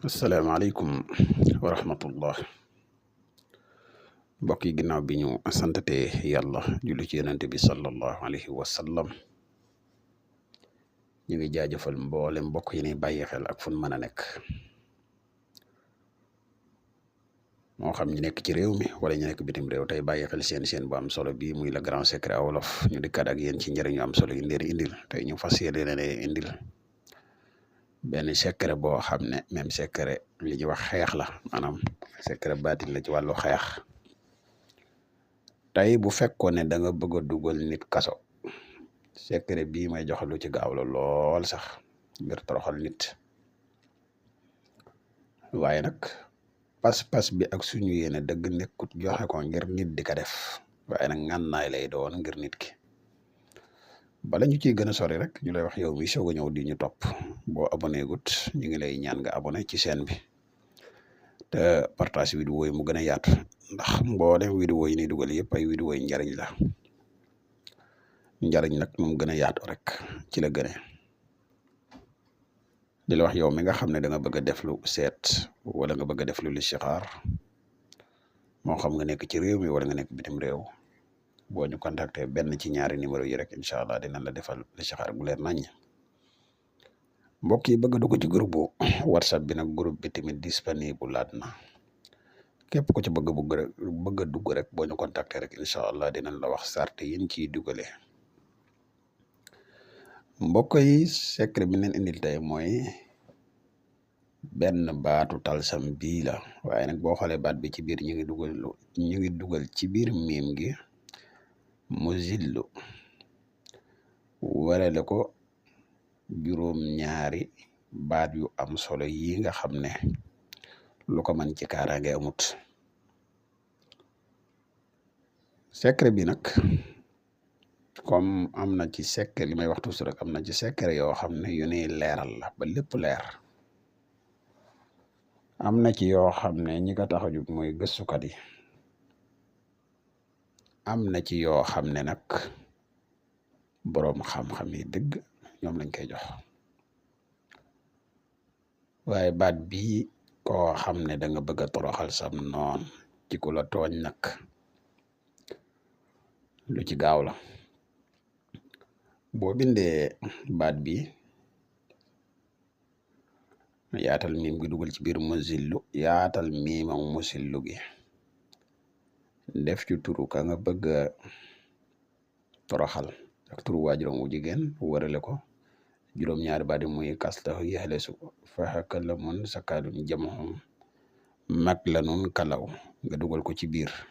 asalaamaaleykum wa rahmatullah mbokk yi ginnaaw bi ñu santatee yàlla julli ci yonente bi sallallahu alayhi wa sallam ñu ngi jaajëfal mboole mbokk yi ni bàyyi xel ak fun mën a nekk moo xam ñu nekk ci réew mi wala ñu nekk bitim réew tey bàyyi xel seen bu am solo bi muy le grand secret wolof ñu dikkaat ak yéen ci njëriñu am solo yi leen indil tey ñu fas yéene leen indil benn secret boo xam ne même secret li ñuy wax xeex la maanaam secret baatin la ci wàllu xeex tey bu fekkoon ne da nga bëgg a dugal nit kaso secret bii may joxe lu ci gaaw la lool sax ngir toroxal nit waaye nag pas-pas bi ak suñu yéene dëgg nekkut joxe ko ngir nit di ko def waaye nag ngànnaay lay doon ngir nit ki bala ñu ciy gën a sori rek ñu lay wax yow mi soog a ñëw di ñu topp boo abonné gut ñu ngi lay ñaan nga abonné ci chaîne bi te partage vidéo yi mu gën a yaatu ndax mboolem vidéo yi ni dugal yëpp ay vidéo yi njariñ la njariñ nag moom gën a yaatu rek ci la gëne di la wax yow mi nga xam ne da nga bëgg a def lu seet wala nga bëgg a def lu listixaar moo xam nga nekk ci réew mi wala nga nekk bitim réew boo ñu contacté benn ci ñaari numéro yi rek incha allah dinañ la defal listixaar bu leer nañ mbokk yi bëgg a dugg ci groupe bu whatsapp bi nag groupe bi tamit disponible laat na képp ku ci bëgg a dugg rek boo ñu contacté rek incha allah dinañ la wax sart yin ciy dugale mbokk yi secret bi leen indil tey mooy benn baatu talsam bii la waaye nag boo xoolee baat bi ci biir ñu ngi dugal ci biir miim gi mu zillu warale ko juróom ñaari baat yu am solo yi nga xam ne lu ko man ci kaaraange amut secret bi nag comme am na ci secret li may wax toujours rek am na ci secret yoo xam ne yu ne leeral la ba lépp leer am na ci yoo xam ne ñi ko tax a jóg mooy gëstukat yi am na ci yoo xam ne nag boroom xam-xam yi dëgg ñoom lañ koy jox waaye baat bii koo xam ne da nga bëgg a toroxal sam noon ci ku la tooñ nag lu ci gaaw la boo bindee baat bi yaatal miim gi dugal ci biir musillu yaatal miim ak musillu gi def ci turu ka nga bëgg a toroxal ak turu waajuram wu jigéen wërale ko juróom-ñaari baat yi muy kastahu yaxlesu faxaka la mun sakaalun jamahum mag la nun kalaw nga dugal ko ci biir